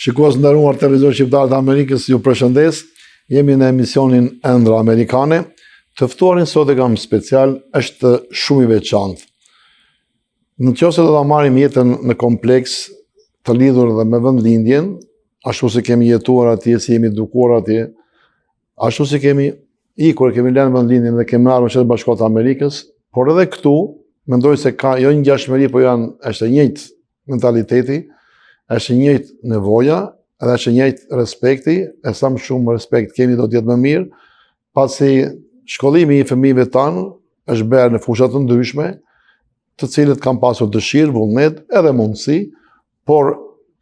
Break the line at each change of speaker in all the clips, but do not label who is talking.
Shikues të nderuar Televizionit Shqiptar të Amerikës, ju përshëndes. Jemi në emisionin Ëndrra Amerikane. Të ftuarin sot e kam special, është shumë i veçantë. Në qoftë se do ta marrim jetën në kompleks të lidhur dhe me vendlindjen, ashtu si kemi jetuar atje, si jemi edukuar atje, ashtu si kemi ikur, kemi lënë vendlindjen dhe kemi ardhur në Shtetet e Bashkuara të Amerikës, por edhe këtu mendoj se ka jo një ngjashmëri, po janë është e njëjtë mentaliteti, është e njëjtë nevoja, edhe është e njëjtë respekti, e sa më shumë respekt kemi do të jetë më mirë, pasi shkollimi i fëmijëve tanë është bërë në fusha të ndryshme, të cilët kanë pasur dëshirë, vullnet edhe mundësi, por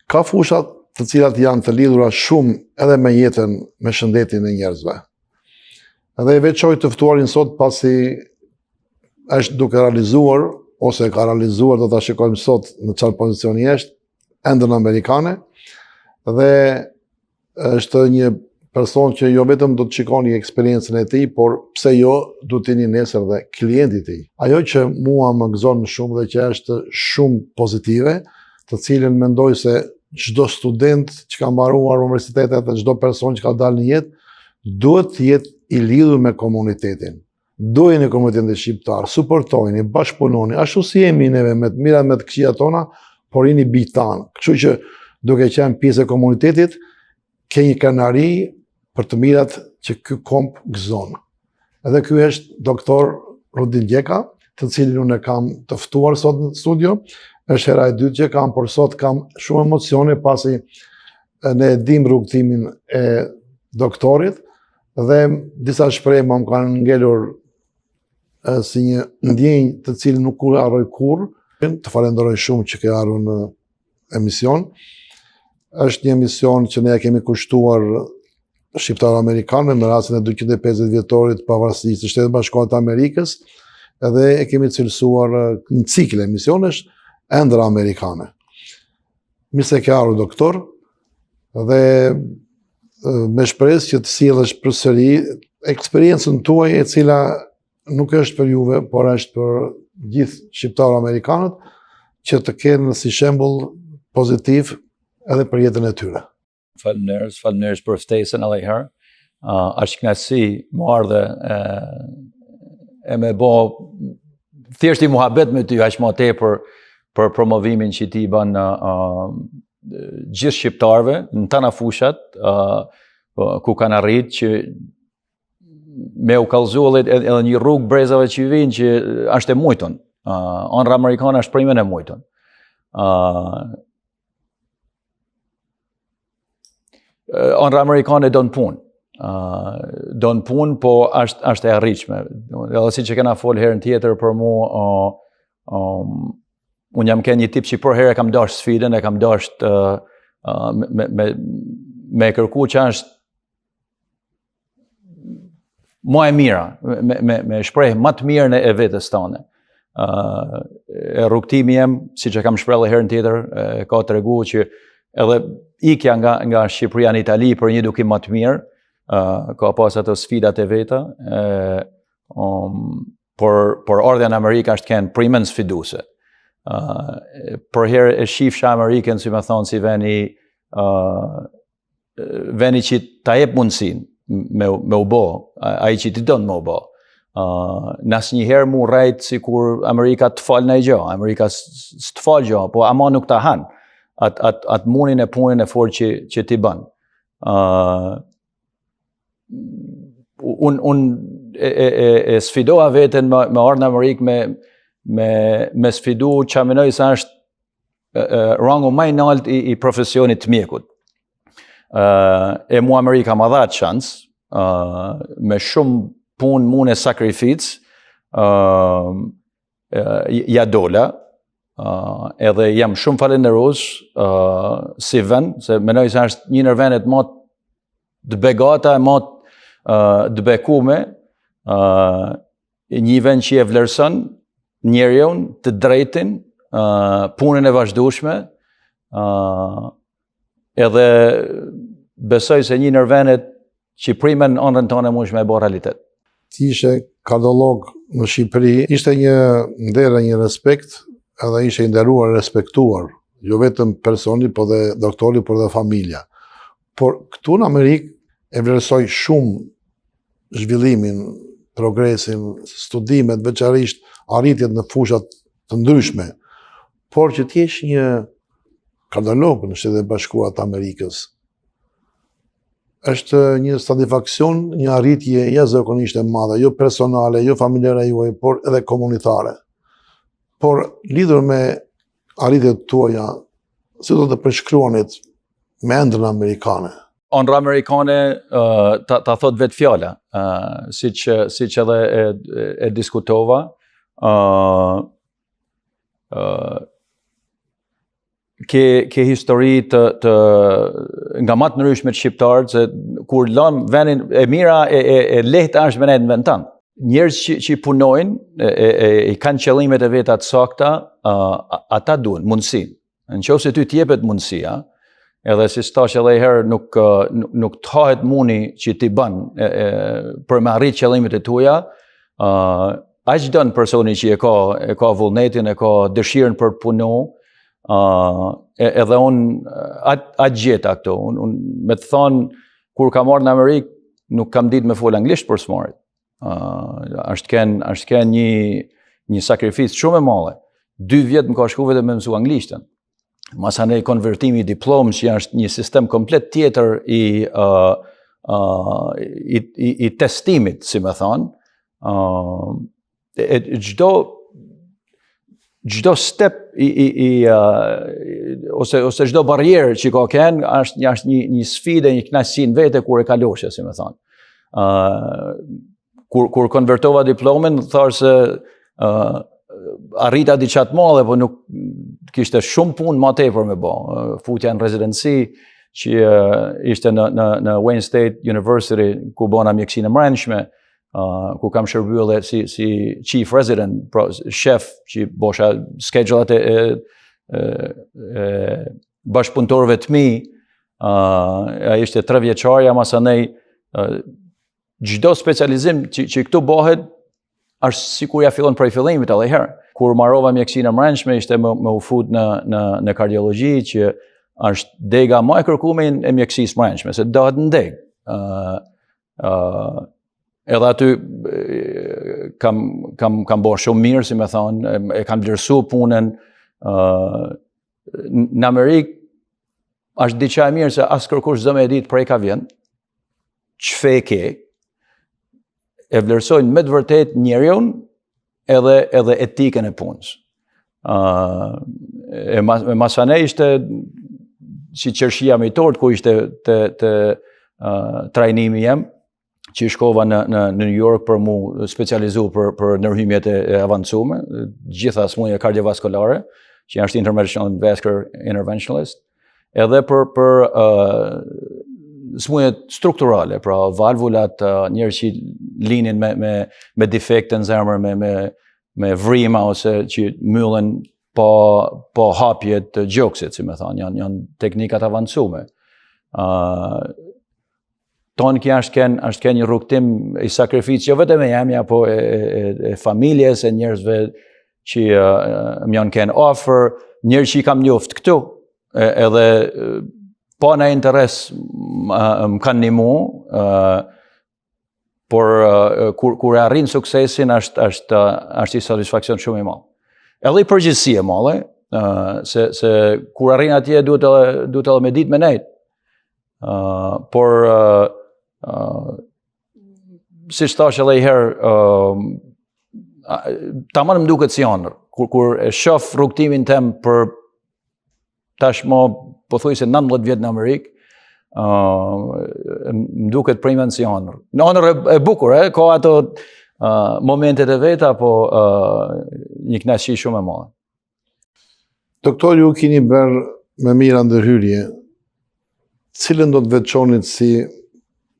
ka fusha të cilat janë të lidhura shumë edhe me jetën, me shëndetin e njerëzve. Edhe e veçoj të ftuarin sot pasi është duke realizuar, ose ka realizuar, do ta shikojmë sot në çfarë pozicioni është, ëndrrën amerikane, dhe është një person që jo vetëm do të shikoni eksperiencën e tij, por pse jo, do të jeni nesër dhe klienti i tij. Ajo që mua më gëzon më shumë dhe që është shumë pozitive, të cilën mendoj se çdo student që ka mbaruar universitetet dhe çdo person që ka dalë në jetë, duhet të jetë i lidhur me komunitetin. Dojeni komunitetin shqiptar, suportojni, bashkëpunoni, ashtu si jemi neve me të mira me të këqija tona, por jeni bijtë tanë. Kështu që duke qenë pjesë e komunitetit, ke një krenari për të mirat që ky komb gëzon. Edhe ky është doktor Rudin Gjeka, të cilin unë e kam të ftuar sot në studio. Është hera e dytë që kam, por sot kam shumë emocione pasi ne e dim rrugëtimin e doktorit dhe disa shprehje më kanë ngelur si një ndjenjë të cilën nuk e harroj kurrë. Të falenderoj shumë që ke ardhur në emision. Është një emision që ne e kemi kushtuar shqiptarëve amerikanëve me rastin e 250 vjetorit të pavarësisë së Shteteve të Bashkuara të Amerikës, edhe e kemi cilësuar një cikël emisionesh Ëndrra Amerikane. Mirë se ke ardhur doktor dhe me shpresë që të sjellësh përsëri eksperiencën tuaj e cila nuk është për juve, por është për gjithë shqiptarët amerikanët që të kenë si shembull pozitiv edhe për jetën e
tyre. Faleminderit, faleminderit për ftesën edhe një herë. Uh, është kënaqësi me ardhë e, e me bo thjesht një muhabet me ty, aq më tepër për promovimin që ti bën uh, gjithë shqiptarëve në tana fushat uh, ku kanë arrit që me u kallzu edhe, edhe një rrugë brezave që vijnë që është e mujtun. Uh, Ëndrra amerikane është përnjëmend e mujtun. Uh, Ëndrra amerikane don punë. Uh, don punë, po është, është e arritshme. Edhe siç e kena folë herën tjetër për mu, uh, um, unë jam kenë një tip që përherë e kam dashtë sfidën, e kam dashtë uh, uh, me, me, me kërku që është ma e mira, me, me, me shpreh ma të mirën e vetes tane. Uh, e rrugëtimi jem, siç e kam shpreh edhe herën tjetër, e, ka tregu që edhe ikja nga, nga Shqipëria në Itali për një edukim ma të mirë, uh, ka pas ato sfidat e veta, e, um, por, por ardhja në Amerikë është kenë përnjëmend sfiduse. Uh, përherë e shifsha Amerikën, si me thonë, si veni uh, veni që ta jep mundësinë me, me u bo, ai që ti don me u bo. Uh, Nasnjëherë m'u rrejt sikur Amerika të fal naj gjo, Amerika s'të fal gjo, po ama nuk ta han atë at, at munin e punën e fortë që, që ti bën. Uh, un, un e, e, e, e sfidova veten me, me ardhë në Amerikë me, me, me sfidu që menoj se është rangu ma i nalt i, i profesionit të mjekut. Uh, e mu Amerika ma dha atë shans, uh, me shumë punë, mund e sakrificë, uh, ja dola, uh, edhe jam shumë falenderues uh, si vend, se menoj se është një ndër vendet ma të begata e ma uh, të bekume, uh, një vend që e vlerëson njeriun, të drejtin, uh, punën e vazhdueshme, uh, edhe besoj se një ndër vendet që përnjëmend ëndrrën tane mundesh me e bo realitet.
Ti ishe kardiolog në Shqipëri, ishte një nder e një respekt, edhe ishe i nderuar e respektuar. Jo vetëm personi, po dhe doktori, por dhe familja. Por këtu në Amerikë e vlerësoj shumë zhvillimin, progresin, studimet, veçanërisht arritjet në fushat të ndryshme. Por që të jesh një kardiolog në Shtetet e Bashkuara të Amerikës, është një satisfaksion, një arritje jashtëzakonisht e madhe, jo personale, jo familjare juaj, por edhe komunitare. Por lidhur me arritjet tuaja, si do të përshkruanit me ëndrrën
amerikane? Ëndrra amerikane uh, ta, ta thot vetë fjala, uh, siç, siç edhe e, e diskutova, uh, uh, ke ke histori të të nga ma të ndryshme të shqiptarët se kur lanë vendin e mira e e, e lehta është me nejt në vend tënd. Njerëz që që punojnë e, e, e, i kanë qëllimet e veta të sakta, uh, ata duan mundësi. Në qoftë se ty të jepet mundësia, edhe si thash edhe një herë nuk nuk, nuk të hahet muni që ti bën e, e, për me arrit qëllimet e tuaja, uh, aq don personi që e ka e ka vullnetin, e ka dëshirën për të punu, uh, e, edhe unë atë at gjeta këtu. Unë un, me të thonë, kur kam ardhë në Amerikë, nuk kam ditë me fol anglisht për së Uh, është ken, është ken një, një sakrificë shumë e madhe. Dy vjet më ka shku vetëm me mësu anglishtën. Masanej konvertimi i diplomës që është një sistem komplet tjetër i, uh, uh, i, i, i testimit, si me thonë. Uh, e, çdo çdo step i i i uh, ose ose çdo barrierë që ka ken është një është një një sfidë, një kënaqësi në vete kur e kaloshe, si me thonë. Uh, kur kur konvertova diplomën, thashë se uh, arrita diçka të madhe, po nuk kishte shumë punë ma tepër me bo. Futja në rezidenci që ishte në në në Wayne State University ku bona mjekësinë e mbrendshme, uh, ku kam shërby edhe si si chief resident, pra shef që bosha schedule-at e, e, e, e bashkëpunëtorëve të mi, uh, ishte tre vjeçarja, masanej uh, Çdo specializim që, që këtu bëhet, është sikur ja fillon prej fillimit edhe herë. Kur marova mjekësinë e mbrendshme, ishte me, me u fut në, në, në kardiologji, që është dega më e kërkume e mjekësisë mbrendshme, se dahet në degë. Uh, uh, edhe aty kam, kam, kam bo shumë mirë, si me thonë, e, e kanë vlerësu punën. Uh, në Amerikë, është diçka e mirë se as kërkush s'do me e ditë prej ka vjen, ç'fe ke, e vlerësojnë me të vërtetë njeriun edhe edhe etikën e punës. Uh, e, mas, e masanej ishte si qershia me tortë ku ishte te, te uh, trajnimi jem, që shkova në, në, në New York për mu specializu për, për ndërhymjet e, e avancume, gjitha smundje kardiovaskulare, që është International Vascular Interventionalist, edhe për për uh, smundjet strukturale, pra valvulat, uh, njerëz që linin me me me defekte në zemër, me me me vrima ose që mbyllen pa pa hapje të gjoksit, si me thonë, janë janë teknikat avancume. Uh, tonë kjo është ken, është ken një rrugëtim i sakrificë, jo vetëm e jemja, po e, e, e familjes, e njerëzve që më janë ken afër, njerëz që i kam njoft këtu, e, edhe pa naj interes më kanë nimu, por kur, kur e arrin suksesin është, është, është një satisfaksion shumë i madh. Edhe i përgjegjësi e madhe, se, se kur arrin atje duhet edhe, duhet edhe me ditë me nejtë. Uh, por uh, uh, siç thashë edhe i herë, uh, tamam më duket si ëndërr. Kur, kur e shof rrugëtimin tem për tashmë pothuajse 19 vjet në Amerikë, uh, më duket përnjëmend si ëndërr. Në ëndërr e, e bukur, e, ka ato uh, momentet e veta, po uh, një kënaqësi shumë e madhe.
Doktor, ju kini bërë me mijëra ndërhyrje, cilën do të veçonit si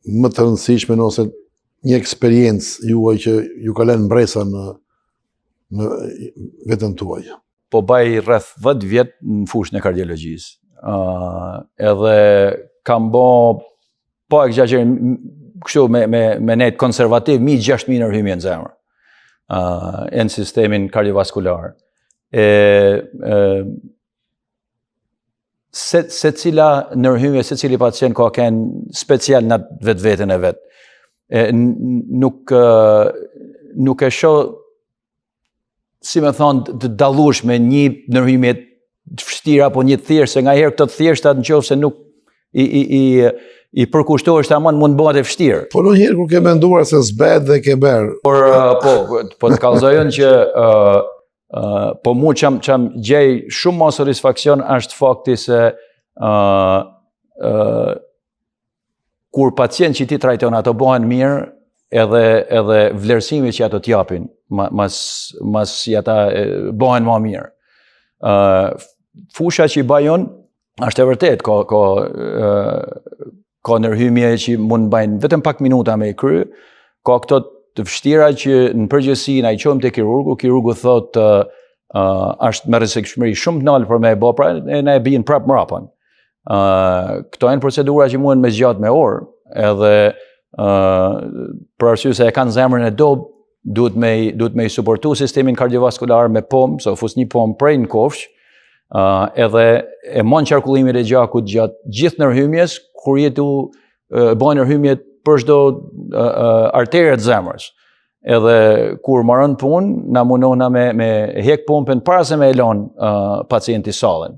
më të rëndësishmen ose një eksperiencë juaj që ju ka lënë mbresa në, në veten tuaj?
Po baj rreth 10 vjet në fushën e kardiologjisë. Uh, edhe kam bo pa ekzagjerim kështu me me me nejt konservativ mi 6000 ndërhyrje në zemër. Uh, në sistemin kardiovaskular. E, e. Se, secila nërhymje, secili pacient ka kenë special në vetveten e vet. E, nuk, nuk e shoh si me thonë, të dallueshme një nërhymje të vështirë apo një të thjeshtë, se nganjëherë këto të thjeshta në qoftë se nuk i, i, i, i përkushtohesh tamam mund të bëhet e
vështirë. Po ndonjëherë kur ke menduar se s'bëhet dhe ke
bërë. Por uh, po, po të kallzoj unë që uh, uh, po mu që që gjej shumë ma satisfaksion është fakti se uh, uh, kur pacient që ti trajton ato bëhen mirë, edhe edhe vlerësimi që ato të japin mas mas si ata bëhen më mirë. Ë uh, fusha që i baj unë është e vërtetë ka ka uh, ka ndërhymje që mund të bajnë vetëm pak minuta me i kry, ka këto të vështira që në përgjithësi na i çojmë te kirurgu, kirurgu thotë uh, uh, është me rrezikshmëri shumë të naltë për me e bë, pra e na e bijnë prapë mrapa. Uh, këto janë procedura që mund me zgjatë me orë, edhe uh, për arsye se e kanë zemrën e dobët, duhet me duhet me i suportu sistemin kardiovaskular me pompë, se fus një pompë prej në kofshë, uh, edhe e mon qarkullimin e gjakut gjatë gjithë nërhymjes, kur je tu uh, bën nërhymjet për çdo uh, uh, arterie të zemrës. Edhe kur maron punë, na mundohna me, me hek pompën para se me e lon uh, pacienti sallën.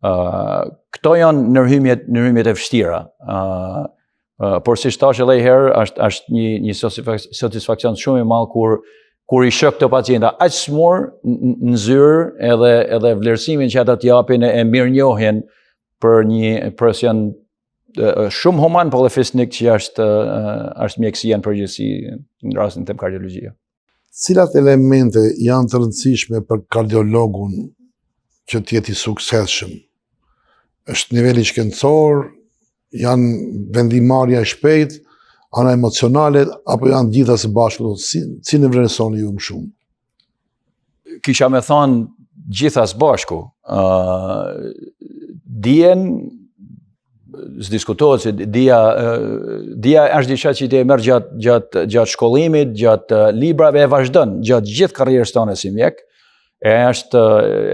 Uh, këto janë nërhymjet, nërhymjet e vështira. Uh, uh, por siç thashë edhe herë, është, është një, një satisfaksion shumë i madh kur, kur i shoh këto pacienta aq smur në zyrë edhe, edhe vlerësimin që ata të japin e, e mirënjohjen për një profesion shumë human, po dhe fisnik që është, është mjekësia në përgjithësi, në rastin tem kardiologjia.
Cilat elemente janë të rëndësishme për kardiologun që të jetë i suksesshëm? Është niveli shkencor, janë vendimmarrja e shpejtë, ana emocionale, apo janë të gjitha së bashku, si, si e vlerësoni ju më shumë?
Kisha me thonë gjitha së bashku. Uh, dijen, s'diskutohet se dija, dija është diçka që ti e merr gjatë, gjatë, gjatë shkollimit, gjatë librave e vazhdon, gjatë gjithë karrierës tënde si mjek, e është,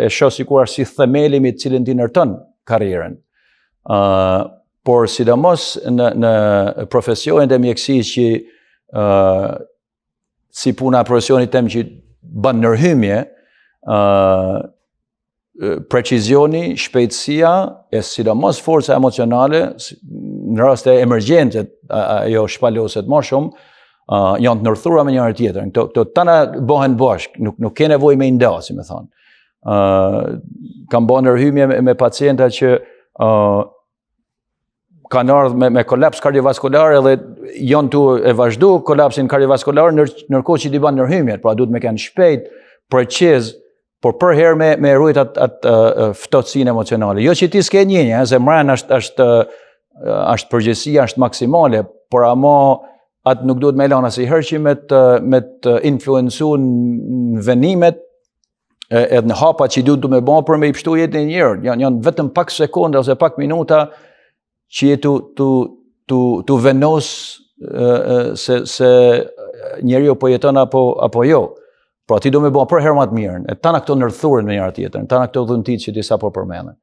e shoh sikur është si themeli mbi të cilin ti ndërton karrierën. Uh, por sidomos në, në profesionin e mjekësisë që uh, si puna e profesionit tem që bën ndërhymje, ë uh, precizioni, shpejtësia e sidomos forca emocionale në raste emergjente ajo shpaloset më shumë, uh, janë të ndërthurura me njëra tjetrën. Këto këto tana bëhen bashkë, nuk nuk ke nevojë me i nda, si me thonë. Ë uh, kam bërë ndërhymje me, me pacienta që ë uh, kanë ardhur me, me kolaps kardiovaskular edhe janë tu e vazhdu kolapsin kardiovaskular nër, nërkohë që ti ban ndërhymjet, pra duhet me kenë shpejt, preciz, por përherë me, me rujt atë at, uh, ftohtësinë emocionale. Jo që ti s'ke ndjenja, se mrena është, është, është përgjegjësia, është maksimale, por ama atë nuk duhet me lanë asnjëherë që me të, me të influencu në vendimet edhe në hapa që duhet me ba për me i pshtu jetën e njerit. Janë, janë vetëm pak sekonda ose pak minuta që je tu, tu, tu, tu venos se, se njeriu po jeton apo, apo jo. Pra ti do me ba përherë ma të mirën. E tana këto ndërthuren me njëra tjetrën, tana këto dhuntitë që ti sapo përmende.